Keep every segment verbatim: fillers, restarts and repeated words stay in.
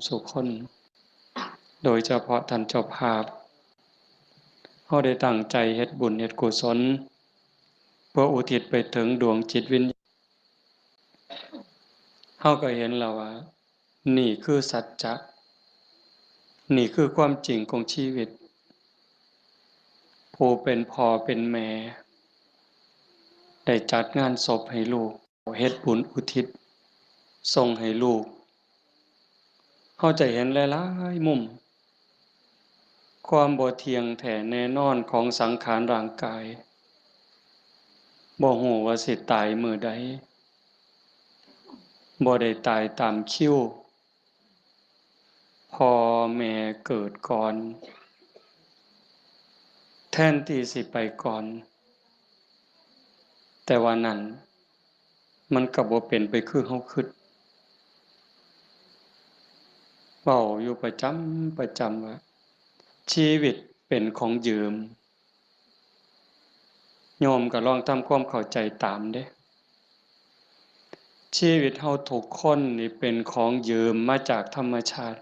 สู่คน โดยเฉพาะท่านเจ้าภาพ เฮาได้ตั้งใจเฮ็ดบุญเฮ็ดกุศล เพื่ออุทิศไปถึงดวงจิตวิญญาณ เฮาก็เห็นแล้วว่า นี่คือสัจจะ นี่คือความจริงของชีวิต ผู้เป็นพ่อเป็นแม่ ได้จัดงานศพให้ลูก เฮ็ดบุญอุทิศส่งให้ลูก เฮาจะเห็นหลายๆมุม ความบ่เที่ยงแท้แน่นอนของสังขารร่างกาย บ่ฮู้ว่าสิตายมื้อใด บ่ได้ตายตามคิว พ่อแม่เกิดก่อน แทนที่สิไปก่อน แต่ว่านั่น มันก็บ่เป็นไปคือเฮาคิด เว้าอยู่ประจำประจำว่า ชีวิตเป็นของยืม โยมก็ลองทำความเข้าใจตามเด้ ชีวิตเฮาทุกคนนี่เป็นของยืมมาจากธรรมชาติ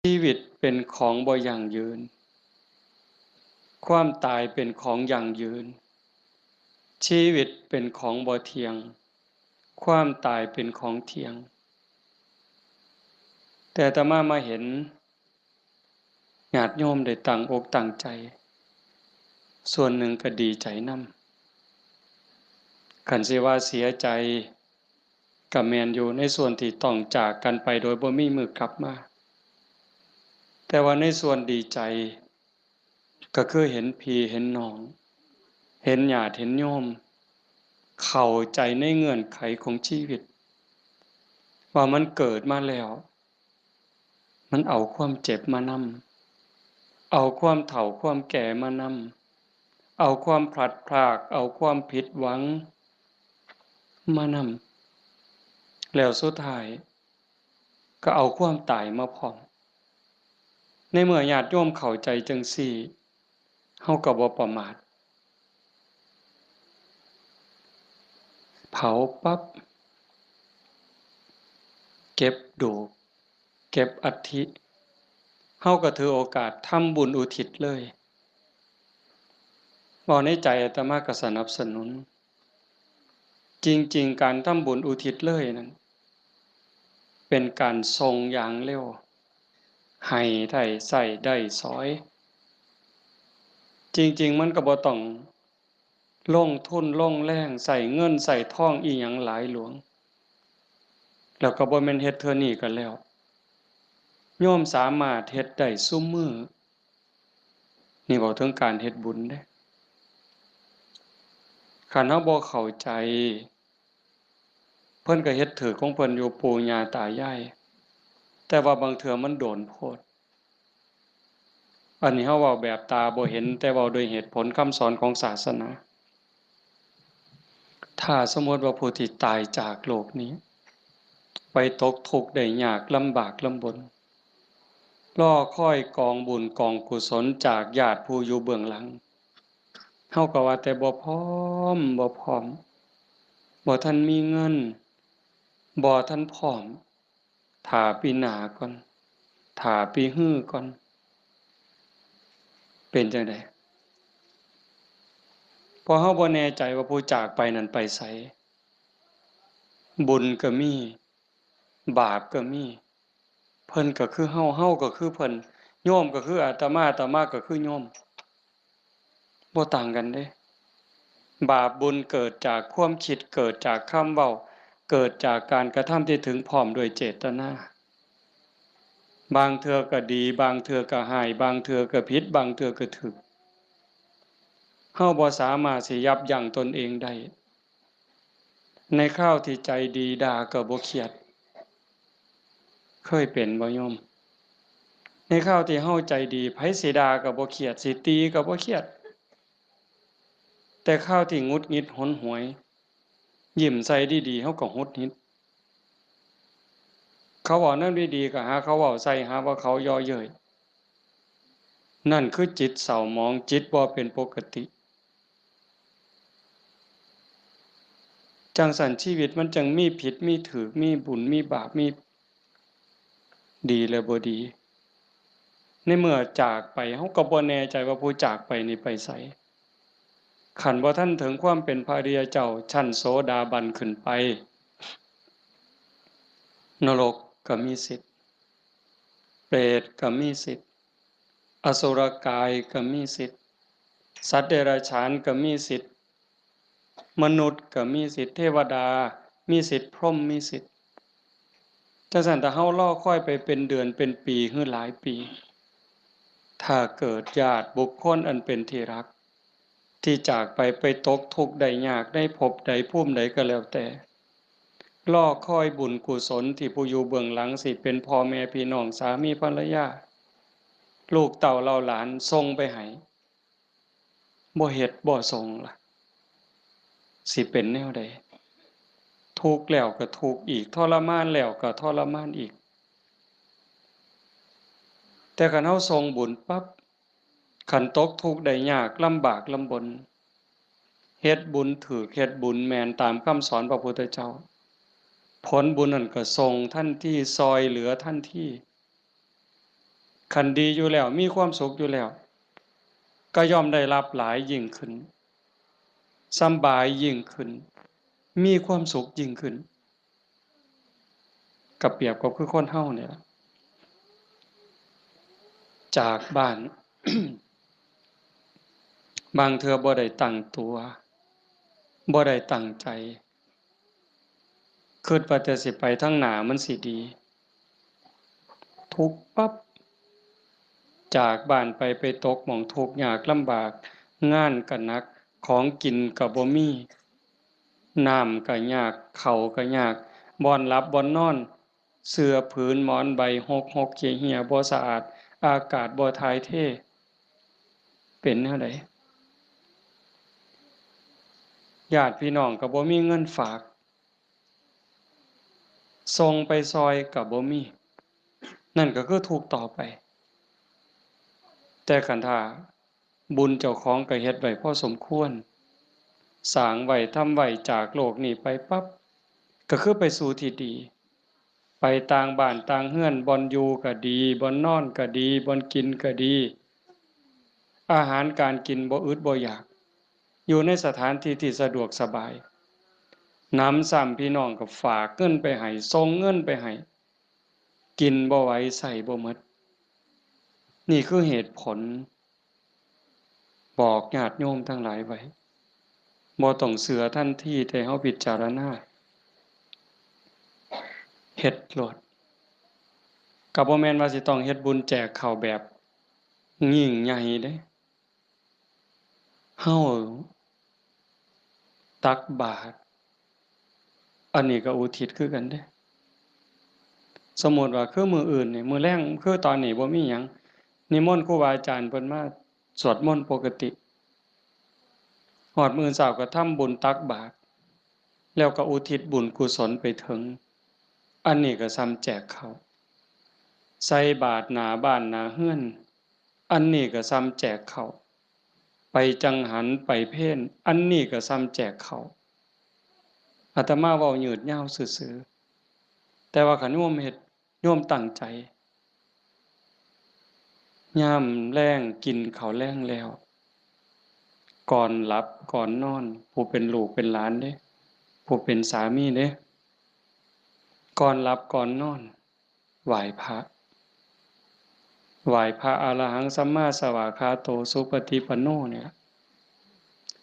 ชีวิตเป็นของบ่ยั่งยืน ความตายเป็นของยั่งยืน ชีวิตเป็นของบ่เที่ยง ความตายเป็นของเที่ยง แต่อาตมามาเห็น ญาติโยมได้ตั้งอกตั้งใจ ส่วนหนึ่งก็ดีใจนำ คันสิว่าเสียใจ ก็แม่นอยู่ในส่วนที่ต้องจากกันไปโดยบ่มีมื้อกลับมา แต่ว่าในส่วนดีใจ ก็คือเห็นพี่เห็นน้อง เห็นญาติเห็นโยม เข้าใจในเงื่อนไขของชีวิต ว่ามันเกิดมาแล้ว มันเอาความเจ็บมานำ เอาความเฒ่าความแก่มานำ เอาความพลัดพราก เอาความผิดหวังมานำ แล้วสุดท้าย ก็เอาความตายมาพร้อม ในเมื่อญาติโยมเข้าใจจั่งซี้ เฮาก็บ่ประมาท เผาปั๊บ เก็บดูก เก็บอัฐิ เฮาก็ถือโอกาสทำบุญอุทิศเลย เว้าในใจอาตมาก็สนับสนุน จริงๆ การทำบุญอุทิศเลยนั่น เป็นการส่งอย่างเร็ว ให้ได้ใช้ได้สอย จริงๆ มันก็บ่ต้องลงทุนลงแรง ใช้เงินใช้ทองอิหยังหลายหลวง แล้วก็บ่แม่นเฮ็ดเทื่อนี้ก็แล้ว โยมสามารถเฮ็ดได้ซุมื้อ นี่เว้าถึงการเฮ็ดบุญเด้ คันเฮาบ่เข้าใจ เพิ่นก็เฮ็ดถืกของเพิ่นอยู่ ปู่ย่าตายาย แต่ว่าบางเทื่อมันโดนโพด อันนี้เฮาเว้าแบบตาบ่เห็น แต่เว้าโดยเหตุผลคำสอนของศาสนา ถ้าสมมุติว่าผู้ที่ตายจากโลกนี้ ไปตกทุกข์ได้ยากลำบากลำบน รอคอยกองบุญกองกุศลจากญาติผู้อยู่เบื้องหลัง เฮาก็ว่าแต่บ่พร้อม บ่พร้อม บ่ทันมีเงิน บ่ทันพร้อม ถ้าปีหน้าก่อน ถ้าปีฮือก่อน เป็นจั่งใด เพราะเฮาบ่แน่ใจว่าผู้จากไปนั้นไปไส บุญก็มี บาปก็มี เพิ่นก็คือเฮา เฮาก็คือเพิ่น โยมก็คืออาตมา อาตมาก็คือโยม บ่ต่างกันเด้ บาปบุญเกิดจากความคิด เกิดจากคำเว้า เกิดจากการกระทำที่ถึงพร้อมด้วยเจตนา บางเทื่อก็ดี บางเทื่อก็ร้าย บางเทื่อก็ผิด บางเทื่อก็ถูก เฮาบ่สามารถสิยับยั้งตนเองได้ ในคราวที่ใจดีด่าก็บ่เครียด เคยเป็นบ่โยม ในคราวที่เฮาใจดี ไผสิด่าก็บ่เครียด สิตีก็บ่เครียด แต่คราวที่หงุดหงิดหนหวย ยิ้มใส่ดีๆ เฮาก็หงุดหงิด เขาเว้าแนวดีๆ ก็หาเขาเว้าใส่ หาว่าเขาเยาะเย้ย นั่นคือจิตเศร้าหมอง จิตบ่เป็นปกติ จั่งซั้นชีวิตมันจั่งมีผิดมีถูก มีบุญมีบาป มี ดีและบ่ดี ในเมื่อจากไป เฮาก็บ่แน่ใจว่าผู้จากไปนี่ไปไส คันบ่ทันถึงความเป็นพระอริยเจ้า ชั้นโสดาบันขึ้นไป นรกก็มีสิทธิ์ เปรตก็มีสิทธิ์ อสุรกายก็มีสิทธิ์ สัตว์เดรัจฉานก็มีสิทธิ์ มนุษย์ก็มีสิทธิ์ เทวดามีสิทธิ์ พรหมมีสิทธิ์ จั่งซั้นถ้าเฮารอคอยไปเป็นเดือนเป็นปีหรือหลายปี ถ้าเกิดญาติบุคคลอันเป็นที่รัก ที่จากไป ไปตกทุกข์ได้ยากในภพใดภูมิใดก็แล้วแต่ รอคอยบุญกุศลที่ผู้อยู่เบื้องหลัง สิเป็นพ่อแม่พี่น้อง สามีภรรยา ลูกเต้าเหล่าหลานส่งไปให้ บ่เฮ็ดบ่ส่งล่ะ สิเป็นแนวใด ทุกข์แล้วก็ทุกข์อีก ทรมานแล้วก็ทรมานอีก แต่คันเฮาส่งบุญปั๊บ คันตกทุกข์ได้ยาก ลำบากลำบน เฮ็ดบุญถูก เฮ็ดบุญแม่นตามคำสอนพระพุทธเจ้า ผลบุญนั่นก็ส่งทันที ซ่อยเหลือทันที คันดีอยู่แล้ว มีความสุขอยู่แล้ว ก็ย่อมได้รับหลายยิ่งขึ้น สำบายยิ่งขึ้น มีความสุขยิ่งขึ้น ก็เปรียบกับคือคนเฮานี่ล่ะ จากบ้าน บางเทื่อบ่ได้ตั้งตัว บ่ได้ตั้งใจ คิดว่าแต่สิไปทางหน้ามันสิดี ทุกข์ปั๊บ จากบ้านไป ไปตกหม่องทุกข์ยากลำบาก งานก็หนัก ของกินก็บ่มี น้ำก็ยาก ข้าวก็ยาก บ่อนหลับบ่อนนอน เสื่อผืนหมอนใบหกหกเหี่ยๆ บ่สะอาด อากาศบ่ถ่ายเท เป็นแนวใด ญาติพี่น้องก็บ่มีเงินฝาก ส่งไปซ่อยก็บ่มี นั่นก็คือทุกข์ต่อไป แต่คันถ้าบุญเจ้าของก็เฮ็ดไว้พอสมควร สร้างไว้ ทำไว้ จากโลกนี้ไปปั๊บ ก็คือไปสู่ที่ดี ไปต่างบ้านต่างเฮือน บ่อนอยู่ก็ดี บ่อนนอนก็ดี บ่อนกินก็ดี อาหารการกินบ่อึดบ่อยาก อยู่ในสถานที่ที่สะดวกสบาย หนำซ้ำพี่น้องก็ฝากเงินไปให้ ส่งเงินไปให้ กินบ่ไหว ใช้บ่หมด นี่คือเหตุผล บอกญาติโยมทั้งหลายไว้ บ่ต้องเชื่อทันที แต่เฮาพิจารณา เฮ็ดโลด ก็บ่แม่นว่าสิต้องเฮ็ดบุญแจกข้าวแบบยิ่งใหญ่เด้ เฮาตักบาตร อันนี้ก็อุทิศคือกันเด้ สมมุติว่าคือมื้ออื่นนี่ มื้อแลง คือตอนนี้บ่มีหยัง นิมนต์ครูบาอาจารย์เพิ่นมาสวดมนต์ปกติ ฮอดมื้อเช้าก็ทำบุญตักบาตร แล้วก็อุทิศบุญกุศลไปถึง อันนี้ก็ส่ำแจกข้าว ใส่บาตรหน้าบ้านหน้าเฮือน อันนี้ก็ส่ำแจกข้าว ไปจังหัน ไปเพล อันนี้ก็ส่ำแจกข้าว อาตมาเว้ายืดยาวซื่อๆ แต่ว่าคันโยมเฮ็ด โยมตั้งใจ ยามแลงกินข้าวแลงแล้ว ก่อนหลับก่อนนอน ผู้เป็นลูกเป็นหลานเด้ ผู้เป็นสามีเด้ ก่อนหลับก่อนนอน ไหว้พระ ไหว้พระอะระหังสัมมาสวากขาโตสุปฏิปันโนเนี่ย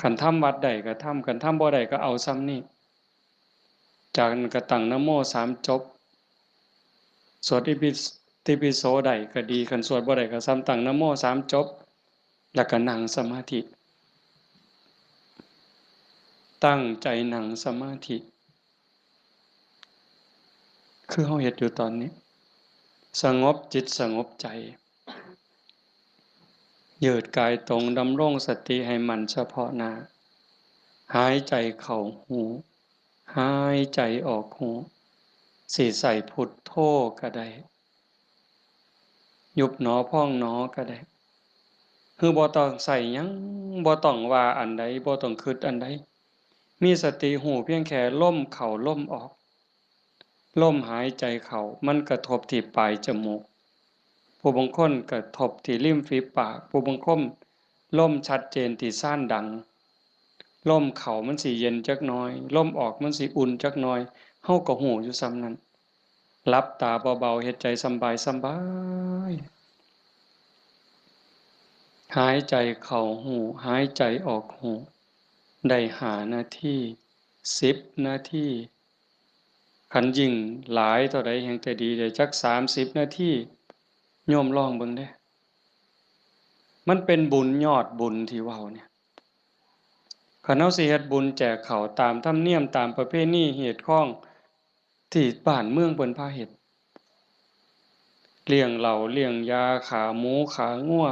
คันทำวัดได้ก็ทำ คันทำบ่ได้ก็เอาส่ำนี้ จากนั้นก็ตั้งนะโมสามจบ สวดอิติปิโสได้ก็ดี คันสวดบ่ได้ก็ส่ำตั้งนะโมสามจบ แล้วก็นั่งสมาธิ ตั้งใจนั่งสมาธิ คือเฮาเฮ็ดอยู่ตอนนี้ สงบจิตสงบใจ ยืดกายตรง ดำรงสติให้มั่นเฉพาะหน้า หายใจเข้าฮู้ หายใจออกฮู้ สิใช้พุทโธก็ได้ ยุบหนอพองหนอก็ได้ คือบ่ต้องใช้หยัง บ่ต้องว่าอันใด บ่ต้องคิดอันใด มีสติฮู้เพียงแค่ลมเข้าลมออก ลมหายใจเข้ามันกระทบที่ปลายจมูก ผู้บางคนกระทบที่ริมฝีปาก ผู้บางคนลมชัดเจนที่ซานดัง ลมเข้ามันสิเย็นจักหน่อย ลมออกมันสิอุ่นจักหน่อย เฮาก็ฮู้อยู่ส่ำนั้น หลับตาเบาๆ เฮ็ดใจสำบายสำบาย หายใจเข้าฮู้ หายใจออกฮู้ ได้ห้านาที สิบนาที คันยิ่งหลายเท่าใดแฮ่งแต่ดี ได้จักสามสิบนาที โยมลองเบิ่งเด้ มันเป็นบุญยอดบุญที่เว้าเนี่ย คันเฮาสิเฮ็ดบุญแจกข้าวตามธรรมเนียม ตามประเพณีฮีตคองที่บ้านเมืองเพิ่นพาเฮ็ด เลี้ยงเหล้าเลี้ยงยา ฆ่าหมูฆ่างัว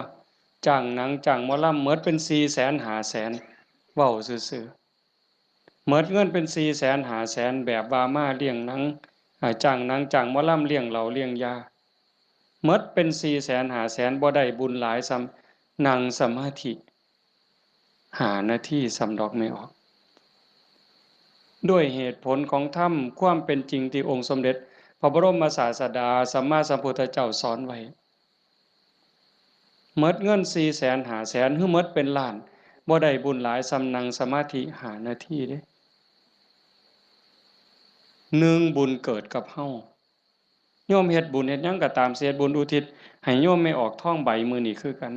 จ้างหนังจ้างหมอลำ หมดเป็นสี่แสนห้าแสน เว้าซื่อๆ หมดเงินเป็นสี่แสนห้าแสน แบบว่ามาเลี้ยงหนัง อ่า จ้างหนังจ้างหมอลำ เลี้ยงเหล้าเลี้ยงยา หมดเป็นสี่แสนห้าแสน บ่ได้บุญหลายส่ำนั่งสมาธิห้านาทีส่ำดอก แม่ออก ด้วยเหตุผลของธรรม ความเป็นจริงที่องค์สมเด็จพระบรมศาสดาสัมมาสัมพุทธเจ้าสอนไว้ หมดเงินสี่แสนห้าแสน หรือหมดเป็นล้าน บ่ได้บุญหลายส่ำนั่งสมาธิห้านาทีเด้ หนึ่ง บุญเกิดกับเฮา โยมเฮ็ดบุญเฮ็ดหยังก็ตาม สิเฮ็ดบุญอุทิศให้โยมแม่ออกทองใบมื้อนี้คือกัน